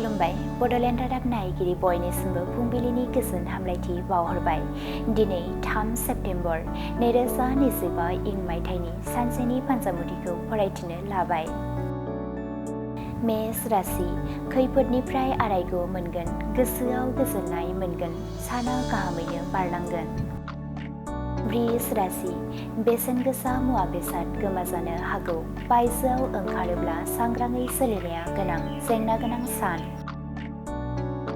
खुलुमबाय बड'लेण्ड रादाब नायगिरि बयनिसिमबो फुंबिलिनि गोजोन हामलायथि बावहरबाय। दिनै 3 सेप्तेम्बर 2025 इं मायथाइनि सानसेनि फान्जामुथिखौ फरायथिनो लाबाय। मेष राशि खैफोदनिफ्राय आरायग' मोनगोन, गोसोआव गोजोननाय मोनगोन, साना गाहामैनो बारलांगोन। वृष राशि बेसेन गोसा मुवा बेसाद गोमाजानो हागौ, बायजोआव ओंखारोब्ला सांग्राङै सोलिनाया गोनां, जेंना गोनां सान।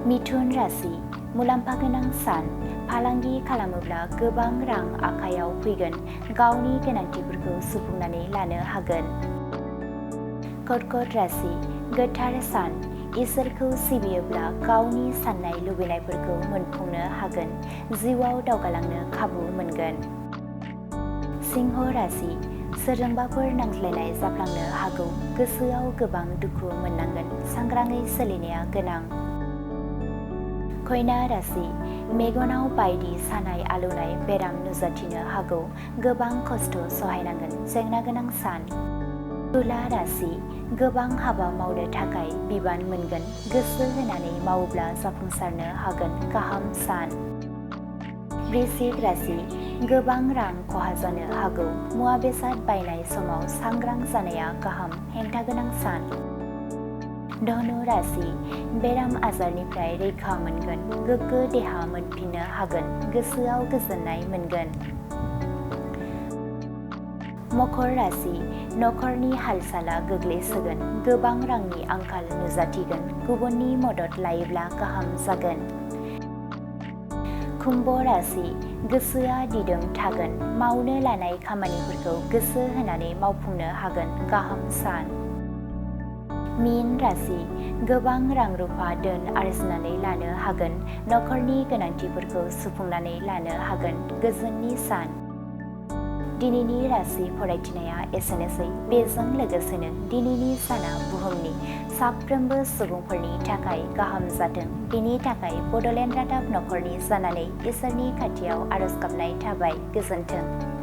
मिथुन राशि मुलाम्फा गोनां सान, फालांगि खालामोब्ला गोबां रां आखायाव फैगोन, गावनि गोनांथिफोरखौ सुफुंनानै लानो हागोन। कर्कट राशि गोथार सान, इसोरखौ सिबियोब्ला गावनि साननाय लुबैनायफोरखौ मोनफुंनो हागोन, जिउआव दावगालांनो खाबु मोनगोन। सिंह राशि सोरजोंबाफोर नांज्लायनाय जाफ्लांनो हागौ, गोसोआव गोबां दुखु मोननांगोन, सांग्राङै सोलिनाया गोनां। कन्या राशि मेगनाव बायदि सानाय आलौनाय बेराम नुजाथिनो हागौ, गोबां खस्थ' सहायनांगोन, जेंना गोनां सान। तुला राशि गोबां हाबा मावनो थाखाय बिबान मोनगोन, गोसो होनानै मावोब्ला जाफुंसारनो हागोन, गाहाम सान। वृश्चिक राशि गोबां रां खहा जानो हागौ, मुवा बेसाद बायनाय समाव सांग्रां जानाया गाहाम, हेंथा गोनां सान। धनु राशि बेराम आजारनिफ्राय रैखा मोनगोन, गोग्गो देहा मोनफिननो हागोन, गोसोआव गोजोननाय मोनगोन। मकर राशि नखरनि हाल-साला गोग्लैसोगोन, गोबां रांनि आंखाल नुजाथिगोन, गुबुननि मदद लायोब्ला गाहाम जागोन। कुम्भ राशि गोसोआ दिदोम थागोन, मावनो लानाय खामानिफोरखौ गोसो होनानै मावफुंनो हागोन, गाहाम सान। मीन राशि गोबां रां-रुफा धोन आरजिनानै लानो हागोन, नखरनि गोनांथिफोरखौ सुफुंनानै लानो हागोन, गोजोननि सान। दिनैनि राशि फरायथिनाया एसेनोसै, बेजों लोगोसेनो दिनैनि साना बुहुमनि साफ्रोमबो सुबुंफोरनि थाखाय गाहाम जाथों, बेनि थाखाय बड'लेण्ड रादाब नखरनि जानानै इसोरनि खाथियाव आरज गाबनाय थाबाय। गोजोन्थों।